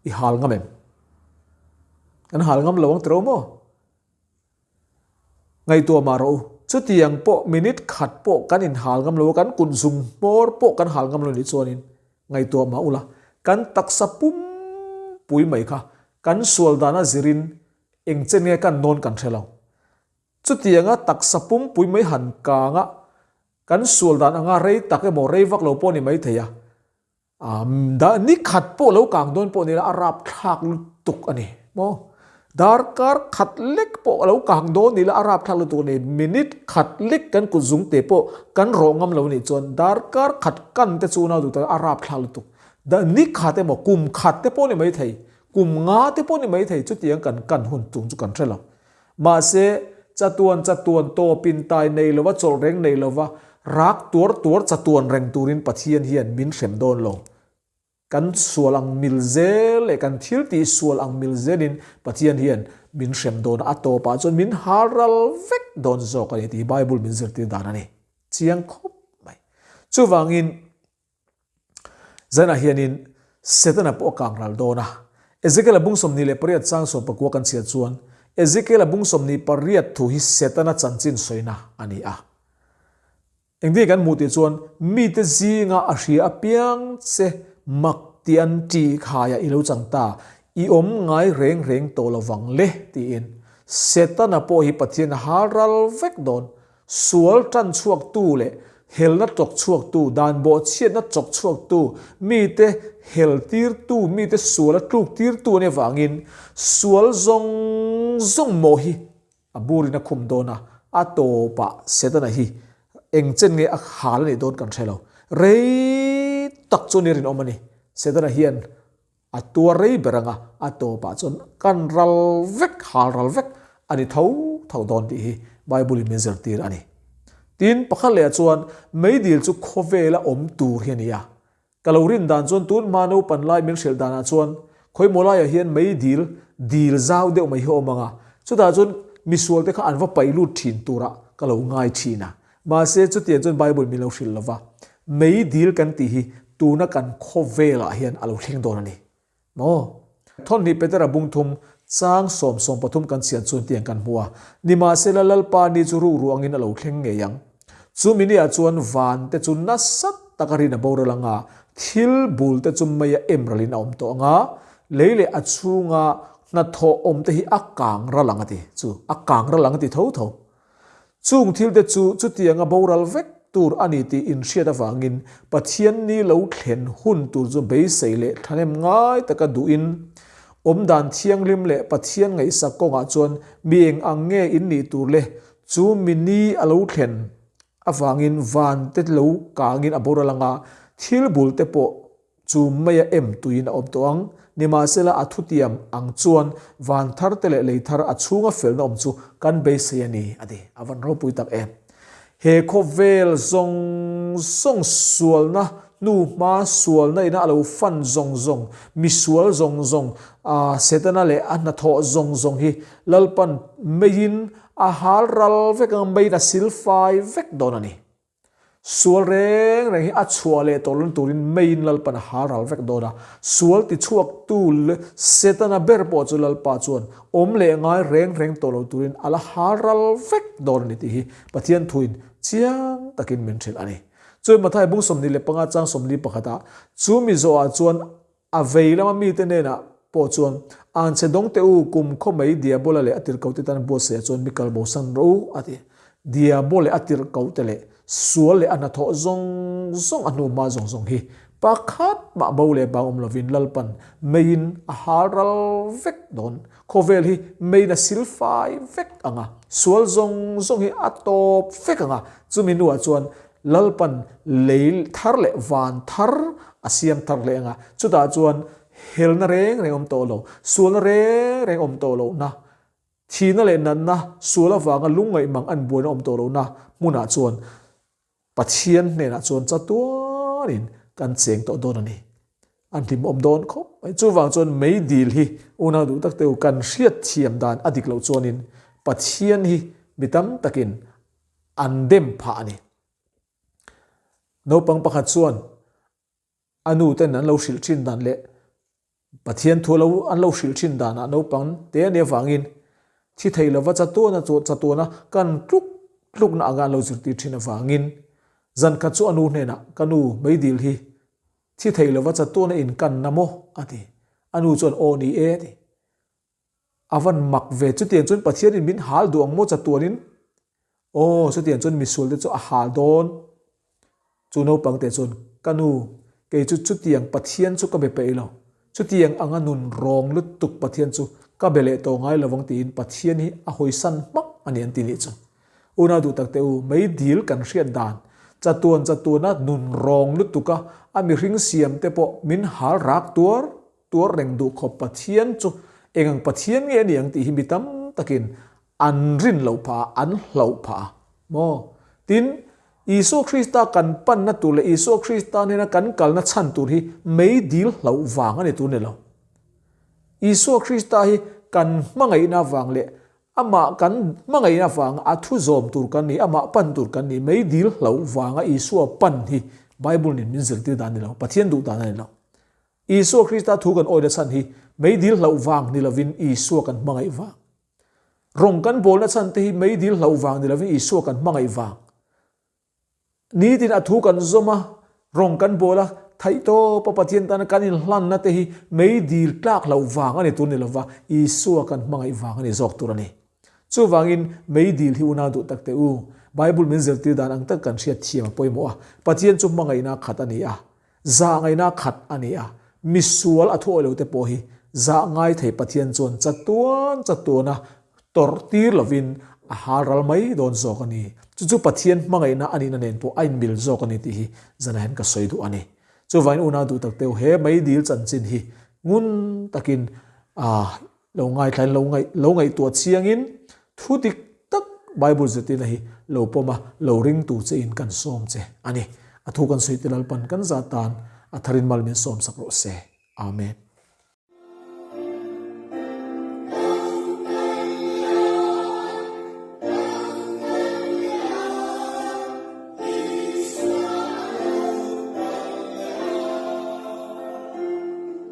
i hal ngam em? Kan hal ngam lo ang tiro maw? Ngaihtuah mah rawh u, chutiang pawh minute khat pawh kan inhal ngam lo a, kan kut zung hmawr pawh kan hal ngam lo nih chuanin ngaihtuah mah ula, kan taksa pum pui mai kha kan sual dana zirin eng chen nge kan nawn kan hre lo. Chutianga taksa pum pui mai han kanga kan sual dan anga rei tak emaw rei vak lo pawh ni mai thei a, Ni khat pawh lo kang dawn pawh nila a rapthlak lutuk a ni maw? Darkar khat lek pawh lo kang dawn nila a rapthlak lutuk a ni. Minute khat lek kan kut zung te pawh kan rawh ngam lo nih chuan darkar khat kan te chu nau duh tak a rapthlak lutuk. Ni khat emaw kum khat te pawh ni mai thei, kum nga te pawh ni mai thei chutiang kan kan hun tung chu kan hre lo. Mahse, chatuan chatuan tawpin tai nei lova chawlh reng nei lova rak tuar tuar chatuan reng turin Pathian hian min hrem dawn lo. Kan sual ang mil zel leh kan thil tih sual ang mil zelin Pathian hian min hrem dawn a, a tawpah chuan min hal ral vek dawn zawk a ni tih Bible min zirtir dan a ni chiang khawp mai. Chuvangin, Zanah hianin Setana pawh a kang ral dawn a. Ezekiel-a bung 28 chang 19 kan chhiat chuan Ezekiel-a bung 28 thu hi Setana chanchin sawina a ni a. Engtin kan hmuh tih chuan mite zinga a hria apiang che mak tih an ṭih khaiah i lo chang ta, i awm ngai reng reng tawh lo vang le tiin Setana pawh hi Pathian a hal ral vek dawn. Sual tan chhuaktu leh helna chawk chhuaktu, dan bawhchhiatna chawk chhuaktu, mite hel tirtu, mite suala tluk tirtu a nih avangin sual zawng zawng mawh hi a burin a khum dawn a, a tawpah Setana hi eng chen nge a hal a nih dawn kan hre lo. Rei tak chu ni rinawm a ni. Setana hian A tuar rei ber anga a tawpah chuan kan ral vek, hal ral vek a ni tho tho dawn tih hi Bible in min zirtir a ni. Tin, pakhat lehah chuan meidil chu khawvela awm tur hi a ni a. Ka lo rin dan chuan tun hma naupan lai min hrilh danah chuan khawimaw laiah hian meidil dil zau deuh mai hi a awm anga, chutah chuan misualte kha an va paih lut thin turah ka lo ngai thin a. Mahse, chutiang chuan Bible min lo hrilh lova, meidil kan tih hi tuna kan khawvelah hian a lo thleng dawn a ni. Maw? Thawmhnih Petera bung thum chang sawm sawm pathum kan chhiat chuan tiang kan hmu a, nimahsela Lalpa ni chu ruk ruangin a lo thleng ngei ang. Chu miniah chuan van te chu nasa taka rin a boral anga, thil bul te chu meia em ralin a awm tawh anga, lei leh a chhunga hnathawh awm te hi a kang ral ang a ti. Chu a kang ral ang a ti tho tho. Chung thilte chu chutianga boral vek tur a ni tih inhriat avangin Pathian ni lo thlen hun tur chu beisei leh thahnem ngai taka duhin awmdan thianghlim leh Pathian ngaihsak kawngah chuan mi eng ang nge in nih tur le chu mi ni a lo thlen. avangin van te lo kangin a boral anga, thil bul te pawh chu meia em tuiin a awm tawh ang. Nimahsela a thutiam ang chuan van thar te leh lei thar a chhunga felna awm chu kan beisei a ni, a ti. A van ropui tak em! He khawvel zawng zawng sualna hnuhma sualna ina a lo fan zawng zawng, misual zawng zawng, Setana leh a hnathawh zawng zawng hi Lalpan meiin a hal ral vek ang, meiin a silfai vek dawn a ni. Sual reng reng hi a chhuah leh tawh lawng turin meiin Lalpan a hal ral vek dawn a. Sual tichhuaktu Setana ber pawh chu Lalpa chuan awm leh ngai reng reng tawh lo turin a la hal ral vek dawn a ni tih hi Pathian thuin chiang takin min hrilh a ni. Chuan Mathai bung 25 chang 41 ah chu mi zawhah chuan a vei lama mite hnenah pawh chuan Anchhe dawng teh u, kum khaw mai Diabola leh a tirhkohte tan buatsaih ah chuan mi kal bosan rawh u, a ti. Diabol leh a tirhkohte leh sual leh a hnathawh zawng zawng a hnuhma zawng zawng hi pakhat mah bo leh bang awm lovin Lalpan meiin a hal ral vek dawn. Khawvel hi meiin a sil fai vek ang a, sual zawng zawng hi a tawp vek ang a, chumi hnuah chuan Lalpan lei thar leh van thar a siam thar leh ang a, chutah chuan helna reng reng awm tawh lo, sualna reng reng awm tawh lohna, Thihna leh natna, sual avanga lungngaih mang an buaina awm tawh lohna hmunah chuan Pathian hnenah chuan chatuanin kan cheng tawh dawn a ni. An hlimawm dawn khawp mai. Chuvang chuan meidil hi unau duh tak teu kan hriatthiam dan a dik loh chuanin Pathian hi mi tam takin an dem phah a ni. Naupang pakhat chuan A nu ten an lo hrilh thin dan leh Pathian thu lo an lo hrilh thin danah naupang te a nih avangin thi thei lova chatuana chu chatuana kan tluk tlukna anga an lo zirtir thin avangin zan khat chu a nu hnenah ka nu meidil hi thi thei lova chatuana in kan na maw a ti. A nu chuan aw ni e a ti. A van mak ve chutiang chuan Pathianin min hal duh ang maw chatuanin Aw chutiang chuan misual te chu a hal dawn chu naupang te chuan ka nu kei chu chutiang Pathian chu ka be peih lo chutiang anga nun rawng lutuk Pathian chu ka be leh tawh ngai lovang tiin Pathian hi a hawisan hmak a ni an ti nih chu Unau duh tak te u meidil kan hriat dan chatuan chatuana nun rawng lutuka a mihring siam te pawh min hal rak tuar Tuar reng duh khawp Pathian chu eng ang Pathian nge a ni ang tih hi mi tam takin an rin loh phah a, an hlauh phah a maw? Tin, Isua Krista kan panna tur leh Isua Krista hnena kan kalna chhan tur hi meidil hlauh vang a ni tur ni lo. Isua Krista hi kan hmangaihna vang leh amah kan hmangaihna vanga a thu zawm tur kan ni, amah pan tur kan ni, meidil hlauh vanga Isua pan hi Bible nen min zirtir dan a ni lo, Pathian duh dan a ni lo. Isua Krista thu kan awina chhan hi meidil hlauh vang ni lovin Isua kan hmangaih vang. Rawng kan bawlna chhan te hi meidil hlauh vang ni lovin Isua kan hmangaih vang. Nitin a thu kan zawm a, rawng kan bawl a, theihtawpa Pathian tana kan inhlanna te hi meidil tlak hlauh vang a ni tur ni lova Isua kan hmangaih vang a ni zawk tur a ni. Chuvangin meidil hi unau duh tak teh u, Bible min zirtir dan ang tak kan hriat thiam a pawimawh a, Pathian chu hmangaihna khat a ni a, Zah ngaihna khat a ni a, misual a thuawih lote pawh hi zah ngai thei Pathian chuan chatuan chatuana tawrh tir lovin a hal ral mai dawn zawk a ni. Chu chu Pathian hmangaihna a nihna nen pawh a inmil zawk a ni tih hi zanah hian ka sawi duh a ni. Chuvangin unau duh tak teu he meidil chanchin hi ngun takin Lo ngaithlain lo ngaih lo ngaihtuah chiangin thu dik tak Bible zirtirna hi lo pawm a, lo ring tur che in kan sawm che a ni. A thu kan sawi te Lalpan kan zah tan a tharin mal min sawm sak rawh se. Amen.